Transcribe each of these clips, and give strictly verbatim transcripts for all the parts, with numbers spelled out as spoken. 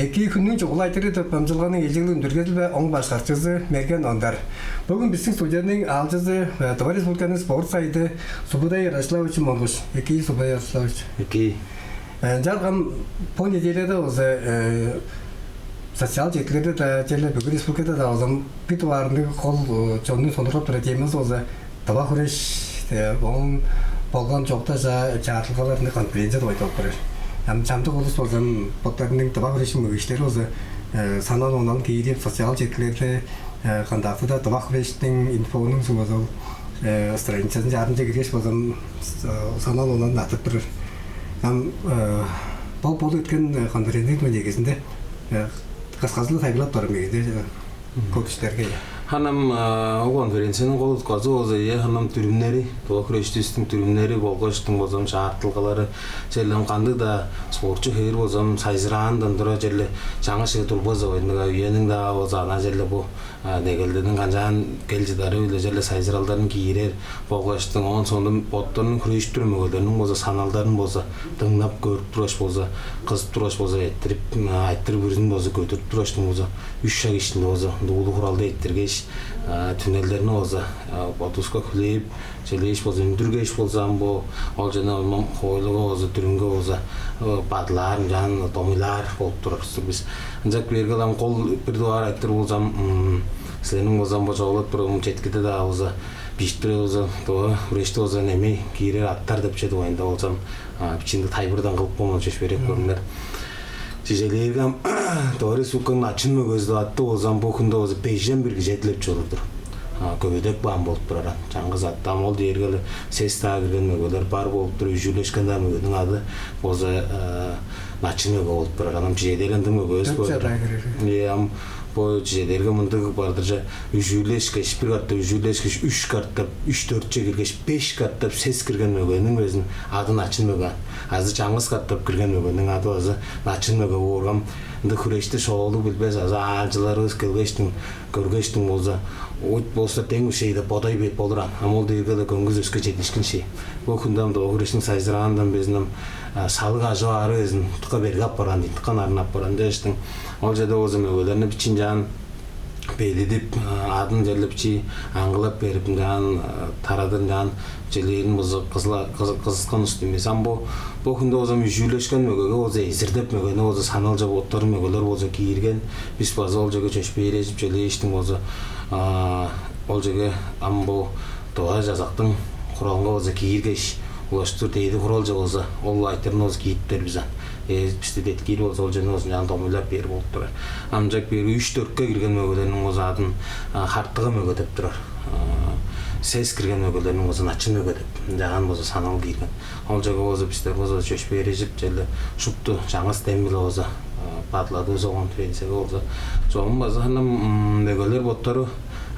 Экии, хүннүң чугула айтырыы деп дамчыдылганың ээлчеглиг үндүрүлгези-биле ооң башкарыкчызы Мерген Ондар. Бөгүн бистиң студияның аалчызы, э, Тыва Республиканың спорт сайыды Субудай Ярославович Монгуш. Экии, Субудай Ярославович. Экии. Э, ынчаарга ам бо неделяда болза, э, социал четкилерде-даа, черле бүгү республикада-даа болза, бир дугаарында кол, э, чонну сонуургап турар темазы болза, тыва хүреш, э, оон болган чоокта ча-, чаартылгаларында конференция деп айтып турар. Ам чамдык улус болза, боттарының тыва хүрештиң мөгейикчилери болза, э, санал-онаалын киирип, социал четкилерде, э, кандыг-даа тыва хүрештиң инфонуң сугазал, э, страницазын чаарынче киргеш болза, с-, санал-онаалын артып турар. Ам, э, бо болуп эрткен, э, конференцияның негизинде, э, кысказы-биле тайылбырлап турар мегеде, э, көрүкчүлерге. Ханам, э, ол конференцияның кол утказы болза, э, ханам, дүрүмнери, тыва хүрештивистиң дүрүмнери болгаштың болза, чаартылгалары, черле ам кандыг-даа спортчу хевир болза, сайзыраандан тура черле чаңгыс чеде турбазы, ындыг-а, үениң-даа болза, ана черле бо, а, негелдениң канчаар кел чыдары-биле черле сайзыралдарын киирер болгаштың, оон соонда боттарының хүрежип турар мөгелериниң болза саналдарын болза дыңнап, көрүп тургаш болза, кызып тургаш болза, эрттирип, м, айтырыг бүрүзүн болза көдүрүп тургаштың болза, үш шак иштинде болза, ындыг улуг хуралды эрттиргеш, а, түңнелдерни болза, а, бодувуска хүлээп, черле ээш болза, үндүргеш болза, ам бо ол чаны ам хоойлуга болза, дүрүмге болза, э, бадылаар, ынчаан домуйлаар болуп турар бис. Ынчап бээрге ам кол бир дугаар айтырыг болза, м, силерниң болза бо чугаалап турган четкиде-даа болза, бижиттире болза, тыва хүрешти болза немей киирер аттар деп чүве дугайында болза, а, бичии-даа тайылбырдан кылып каан болчуш, берип көрүңер. Чижээлээрге ам, Тыва Республиканың начын мөгези деп атты болза, бо хүнде болза бежен бир кижи эдилеп чоруур-дур. А, көвүдеп каан болуп турар ам. Чаңгыс аттам ол дээрге-ле сес-даа кирген мөгелер бар болуп тур, үжүүлешкен-даа мөгениң ады болза, э, начын мөге болуп турар. Ам чижээлээрге ындыг мөгевис бар. Дөрт-чедиге кирер. Э, ам бо чижээлээрге мындыг бар-дыр че, үжүүлешкеш, бир катап үжүүлешкеш, үш катап, үш-дөртче киргеш, беш катап сес кирген мөгениң безин ады начын мөге. Азы чаңгыс катап кирген мөгениң ады база начын мөге боорга, ам ындыг хүрешти шоолуг билбес азы аалчыларывыс келгештиң, көргештиң болза, от болза дең ушей деп бодай бээп болур ам. Ам ол дээрге-ле көңгүс өске чедиишкин шей. Бо хүнде ам тыва хүрештиң сайзыраандан безин ам, а, салыг ажып аары безин дыка берге апарган дийин, дыка нарын апарган дээштиң. Ол чеде болза мөгелерни бичии ынчаан белидип, а, адын черле бичии аңгылап берип, ынчаан, а, тарадыр, ынчаан чижээлээрин болза кызыла-, кызы-, кызыткан улус-тур ийин бе. Ам бо, бо хүнде болза ам үжүүлешкен мөгеге болза, эзирдеп мөгени болза, саналче боттары мөгелер болза киирген. Бис база ол черге чөпшээрежип, чижээлээштиң болза, а, ол черге ам бо Тыва Чазактың хуралынга болза кииргеш, улаштыр Дээди Хуралче болза ол айтырыгны болза киириптер бис ам. Э, бисти деткиир болза, ол чүвени болза ынчаан домуйлап бээр болуп турар. Ам ынчап бээрге үш-дөртке кирген мөгелерниң болза адын, а, хартыга мөге деп турар. А, сес кирген мөгелерниң болза начын мөге деп, ынчаан болза санал киирген. Ол черге болза бистер болза чөпшээрежип, черле шупту чаңгыс дем-биле болза, а, бадыладывыс ол конференцияга болза. Чогум база ханам, м, мөгелер боттары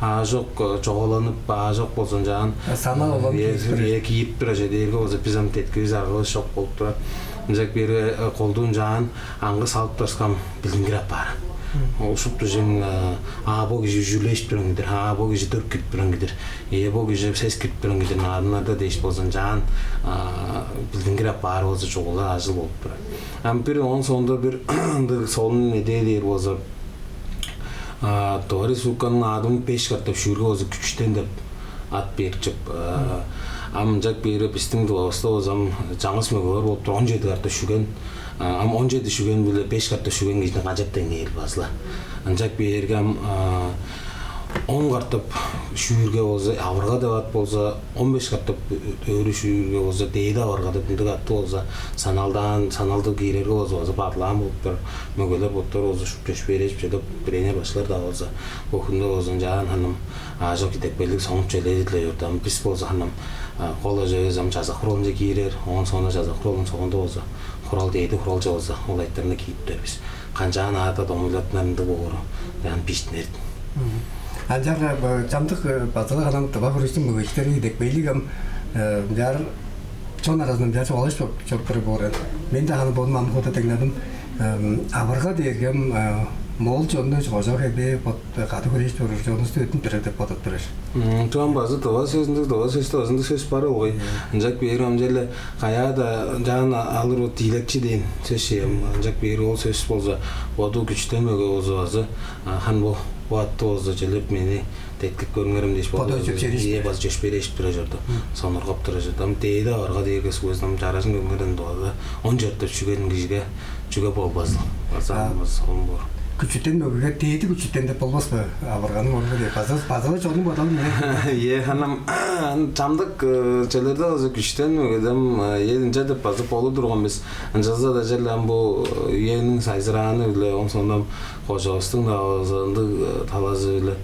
аажок, э, чогааланып, аажок болза ынчаан, э, санал-онаалын, э, киирип турар. Э, киирип турар чүве дээрге болза, бис ам деткивис, аргавыс чок болуп турар. Ынчап бээрге, э, колдуу ынчаан аңгы салып турарга билдингир апаар. Ол шупту чүвең, э, а, бо кижи үжүүлешип турган кижи-дир, а, бо кижи дөрт кирип турган кижи-дир, э, бо кижи сес кирип турган кижи-дир, наадымнарда дээш болза ынчаан, а, билдингир апаар болза, чугула ажыл болуп турар. Ам бир, оон соонда бир ындыг солун идея дээр болза, а, Тыва Республиканың наадымын беш катап шүүрге болза, күчүтен деп ат берип чыгып, а, ам ынчап бээрге бистиң Тывавыста болза ам чаңгыс мөгелер болуп тур, он чеди катап шүүген. А, ам он чеди шүүген-биле беш катап шүүген кижини канчап деңнээр базыла. Ынчап бээрге ам, а, он катап шүүрге болза, аварга деп ат болза, он беш катап өрү шүүрге болза, дээди аварга деп ындыг атты болза, саналдаан, саналды киирерге болза, болза бадылаан болуп тур. Мөгелер боттары болза шупту чөпшээрежип чыдып, тренер башкылар-даа болза, бо хүнде болза ынчаан ханам аажок идепкейлиг соңгуп чүвеледир-ле чорду. Ам бис болза ханам, а, кол ажывыс ам Чазак Хуралынче киирер, оон соонда Чазак Хуралының соонда болза, хурал, Дээди Хуралче болза ол айтырыгны киириптер бис. Канчаар аъды домуйлаттынар ындыг боору, ам бижиттинер. Мгм. Ынчаарга, э, чамдык, э, база-ла ханам тыва хүрештиң мөгейикчилери идепкейлиг ам, э, мынчаар чон аразында мынчаар чугаалажып чоруп, чоруп турар боор. Мен-даа ханам бодум ам хууда дыңнадым. Эм, аварга дээрге ам, э, Моол чонну кожа хевээр бот кады хүрээш чоруур чонувусту өттүнүп турар деп бодап турар. М, чон база тыва сөзүндүг, тыва сөстү базындыг сөс бар болгай. Ынчак бээр ам черле каяада жаан алыр вот дилекчи дээн сөс ше. Ынчак бээр ол сөс болза боду күчтен мөге болза база хан бо бу атты болза челеп мени деткип көрүңерем дээш боду чөпшээрээш, база чөпшээрээшип тура чорду. Сонургап тура чорду. Ам дээде орга дээрге сугуз ам чаражын көрүңерем дугада он чөрттөп чүген кижиге чүге болбазыл. База болбас он бор. Күчүтен мөгеге дээди күчүтен деп болбас бе? Авырганың орнунга деп база база чонуң бодалы мени. Е ханам чамдык челерде болза күчтен мөгедем е ынча деп база болу турган бис. Ынчалза да черле ам бу үениң сайзырааны биле оң сондам кожавыстың да ындыг талазы биле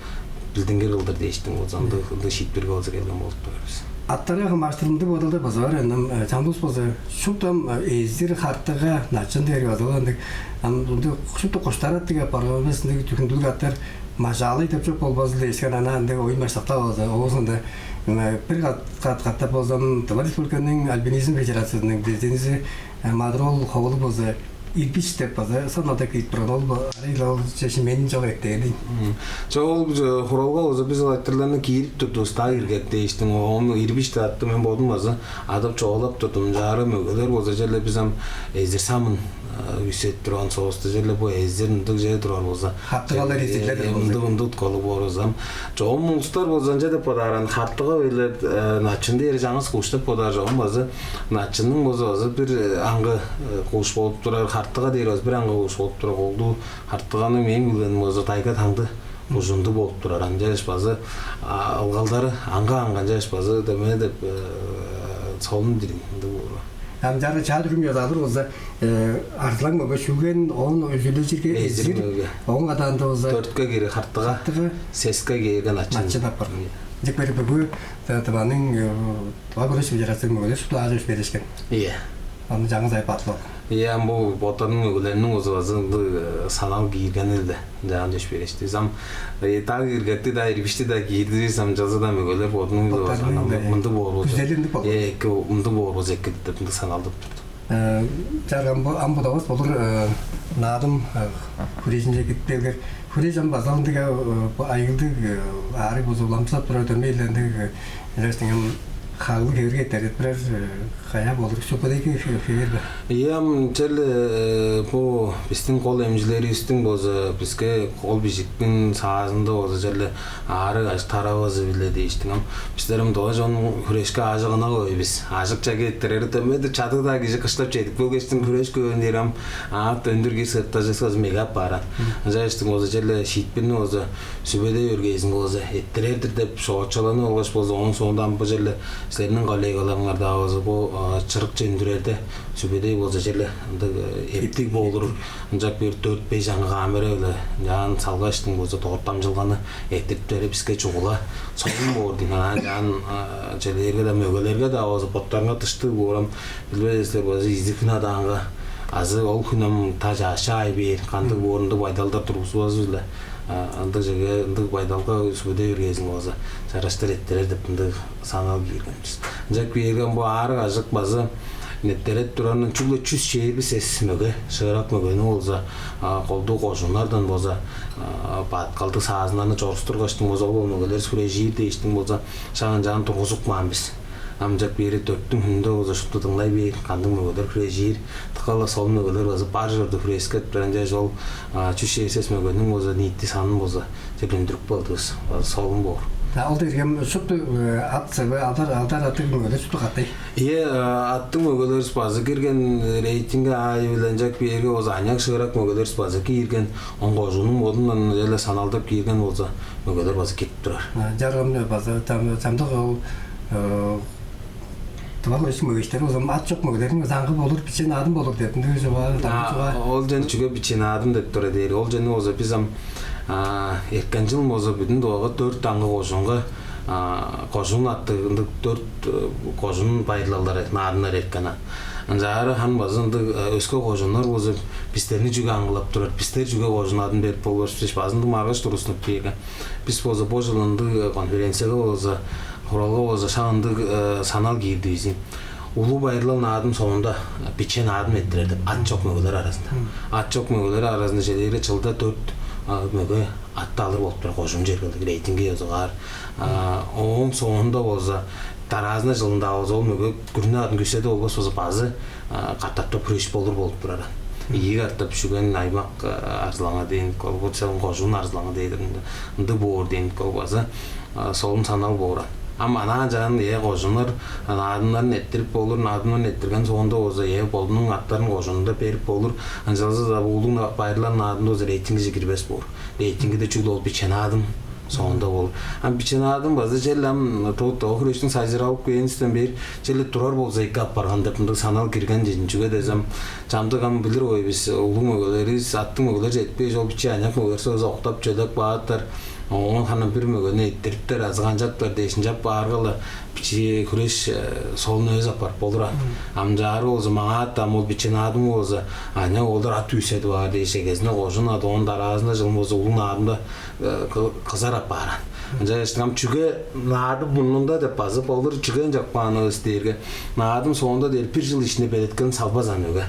билдингир кылдыр дээштиң болза ындыг ындыг шиитпирге болза келген болуп турар бис. Аттарга хамаарыштыр мындыг бодалдар база бар. Ынам чамдыыс болза шуптам эзир хартыга начын дээрге база ындыг ам ындыг шупту куштараттыг апарганыбыз ындыг түхүндүлүг аттар мажаалай деп чок болбазыл дээшкен ана ындыг оюн баштакта болза оозунда бир кат кат каттап болзам Тыва Республиканың альпинизм федерациязының президенти Мадрол ховулуп болза ирбиш деп база саналда кирип турган ол арай ол чешин менин чок эттээни. Чок ол хуралга болза биз ол айтырларны киирип турдувус даа иргек дээштиң ону ирбиш деп атты мен бодум база адып чоолап турдум. Жаары мөгелер болза черле биз ам эзир самын үсет турган соосту черле бу эзир ындыг чер турар болза хаттыгалар эзирлер ындыг ындыг уткалыг боор болзам чогум улустар болза ынча деп бодааран хаттыга ойлер начын дээр жаңыс куш деп бодаар чогум база начынның болза база бир аңгы куш болуп турар хартыга дээр база бир аңгы куш болуп турар колдуу хартыганы мээң билгеним болза тайга таңды ужунду болуп турар ынчангаш база ылгалдары аңга аңга ынчангаш база деме деп солун дирин ындыг болур. Ам чары чаа дүрүм ёзаалыр болза арзылаң мөге шүүген оон үлчүлежирге эзир мөге оон кадаанда болза төрткө кири хартыга хартыга сеске кээрген ачын ачын аппар. Дик бери бүгү тываның тыва көрүш федерацияның мөгелер шупту аажы беришкен. Ие. Аны жаңы зайып атлы. Ие ам бу боттарның мөгелеринин узувазы ынды санал кииргени эле. Жаан деш беришти. Ам даг иргекти да ирбишти да киирдириз ам жазы да мөгелер бодунун мынды боор болза. Күзелинди болду. Эки мынды боор болза эки деп мынды саналдып турду. Чарган бу ам будавас болур наадым хүрежинче кирип келгер. Хүреш ам базалындыга айылдыг аарыг бузуламсап турар дөмейлендиг элестиңем хаглы хевирге эттер бирер кая болур шөпедеги хевир бе? Ием черле бу биздин кол эмжилеривиздин болза бизге кол бижикпин саазында болза черле аарыг аш тарабызы биле дээштиң ам биздерим доо чон хүрешке аажыгына койбуз. Аажыкча кээттирери дөмеди чадыгдаа кижи кыштап чедип келгештиң хүреш көөн дээр ам аат өндүр киир сыртажыскыз меге аппааран. Ынча эштиң болза черле шиитпирни болза сүбедей өргээзин болза эттирер-дир деп шоочаланып алгаш болза, ооң соонда ам бо черле силерниң коллегаларыңар-даа болза бо чырыкче үндүрерде сүбедей болза черле ындыг эптиг болур. Ынчап бир дөрт-беш аңгы камера-биле ынчаан салгаштың болза дорт дамчылганы эттирип бери биске чугула солун боор дейн. Анаа ынчаан челээрге-даа мөгелерге-даа болза боттарыңар дыштыг боорам билбедесилер болза изиг хүн адаанга азы ол хүн ам та чаашчаай бээр кандыг боорунда байдалдар тургузбазы-биле ындыг чеге ындыг байдалга сүбедей бергезин болза чараштыр эттирер деп ындыг санал киирген бис. Ынчап киирген бу аарыг ажык база нептерет турарынан чүгле чүс чээрби сес мөге шыырак мөгени болза колдуу кожуннардан болза баткалдыг саазыннарны чорустургаштың болза ол мөгелер сүрежиир дээштиң болза шаан чаан тургузуп каан бис. Амчак бири дөрттүң хүнүндө болза шупту дыңнай бээр кандыг мөгелер хүрежир тыкала сол мөгелер база бар чорду хүрескеп турар ынча ол чүс чээрби сес мөгениң болза ниити санын болза деп үндүрүп калдывыс. Солун боор. Ол дээрге шупту ат сывы алдар алдар аттыг мөгелер шупту каттай. Ие, аттың мөгелерибиз база кирген рейтинге аайы биле ынчак биерге болза аняк шыырак мөгелерибиз база киирген он кожуунуң бодундан эле саналдап киирген болза мөгелер база кирип турар. Жаргамны база чамдык ол тывал өсүм өгештери болза ат чок мөгелерин заңгы болур бичен адым болур деп ындыг чуга дамчуга. Ол жөн чүге бичен адым деп тура дээр ол жөнү болза биз ам эркен жыл болза бүдүн дубага дөрт даңгы кожуунга кожуун аттыг ындыг дөрт кожуун байырлалдары наадымнар эрткен. Ынчаары хан база ындыг өске кожууннар болза бистерни чүге аңгылап турар бистер чүге кожуун адын берип болбас база ындыг маргыш туруснуп кээрге биз болза бо жыл ындыг конференцияга болза хуралга болза шак ындыг санал киирдивизин улуу байырлал наадым соонда биче наадым эрттирер деп ат чок мөгелер аразында ат чок мөгелер аразында желери жылда дөрт мөге атты алыр болуп турар, кожуун чергелиг рейтинги ёзугаар. Ооң соонда болза, дараазында чылында болза, ол мөге күрүне адын күүседип албас болза, база катаптап хүреш болур болуп турар. Ийи катап шүген аймак арзылаңа дээн, ол болза кожуун арзылаңа дээдир, ындыг боор дээн, ол база солун санал боор. Ам анаа чаан, ээ, кожууннар наадымнарын эрттирип болур, наадымнарын эрттирген соонда болза, ээ, бодунуң аттарын кожуунунда берип болур. Ынчалза-даа улуг байырлал наадымда болза рейтингиже кирбес боор. Рейтингиде чүгле ол биче наадым соонда болур. Ам биче наадым база чел ам тоо хүрээштиң сайзыралып кээнинден бээр черле турар болза эки апарган деп мындыг санал кирген дижин. Чүге дезем, чамдык ам билир боор бис, улуг мөгелеривис, аттыг мөгелер четпейн, ол биче аныяк мөгелер болза октап чөлеп каапкан. Оон ханам бир мөгени эрттириптер, азы канчаптар дээш, ынчап баарга-ла, биче хүреш солун эвес апарып болур аан. Ам чаары болза, маңаа ам ол биче наадымы болза, аныяк оолдар ат күүседип аар дээш, эгезинде кожуун ады, оон дараазында чылын болза улуг наадымда кызар апаар аан. Ынчангаш ам чүге наадым мурнунда деп база болур, чүге ынчап каанывыс дээрге, наадым соонда дээр бир чыл иштинде белеткелин салбас аан мөге.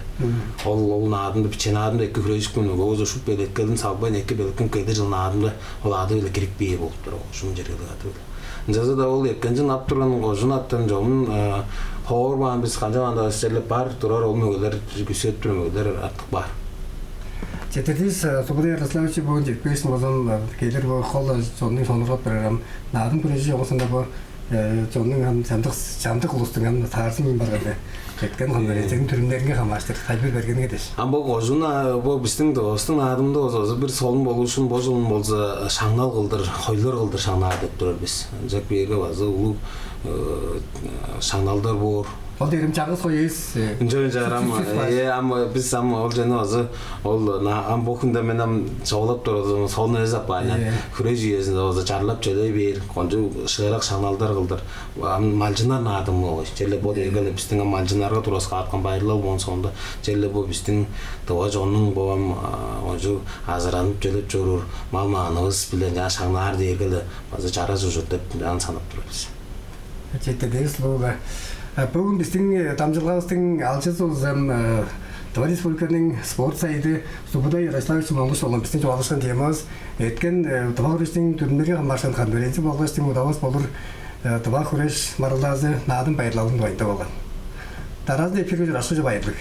Ол, ол наадымда, биче наадымда эки хүрежип келген мөге болза, шуут белеткелин салбайн, эки белеткенип, келир чыл наадымда ол ады-биле кирип бээр болуп турар, кожуун чергелиг ады-биле. Ынчалза-даа ол эрткен чылын ап турган кожуун аттан чогум хоорбаан бис, канчап анда черле бар турар, ол мөгелер, күүседип турар мөгелер артык бар. Четтирдивис, Субудай Ярославович, бөгүн четпээшкин болза, келир бо хол чоннуң сонуургап турар ам наадым хүрежи, оон соонда бо чоннуң ам чамдык, чамдык улустуң ам таарзын барган-даа. Эрткен конференцияның дүрүмнеринге хамаарыштыр тайылбыр бергениңер дээш. Ам бо кожуун, бо бистиң Тывавыстың наадымында болза, база бир солун болуушкун, бо чылын болза шаңнал кылдыр, хойлар кылдыр шаңнаар деп турар бис. Ынчап кээрге база улуг шаңналдар боор. Ол дээрим чаңгыс хой эвес. Ынча, ынча ам, э, ам бис ам ол чаны база ол ам бо хүнде мен ам чугаалап турар болза, солун эвес апаар. Хүреш үезинде база чарлап чөлей бээр, кончуг шыырак шаңналдар кылдыр. Ам малчыннар наадымы болгай. Черле бо дээрге-ле бистиң ам малчыннарга тураскааткан байырлал болган соонда, черле бо бистиң тыва чоннуң бо ам кончуг азыранып чөлеп чоруур мал-маганывыс-биле ынчаар шаңнаар дээрге-ле база чараш ужур деп ынчаар санап турар бис. Четтирдивис, Лука. Бөгүн бистиң дамчыдылгавыстың аалчызы болза ам Тыва Республиканың спорт сайыды Субудай Ярославович Монгуш болган. Бистиң чугаалашкан темавыс эрткен тыва хүрештиң дүрүмнеринге хамаарышкан конференция болгаш дем удавас болур тыва хүреш маргылдаазы, наадым байырлалының дугайында болган. Дараазында эфирге ужурашкыже, байырлыг.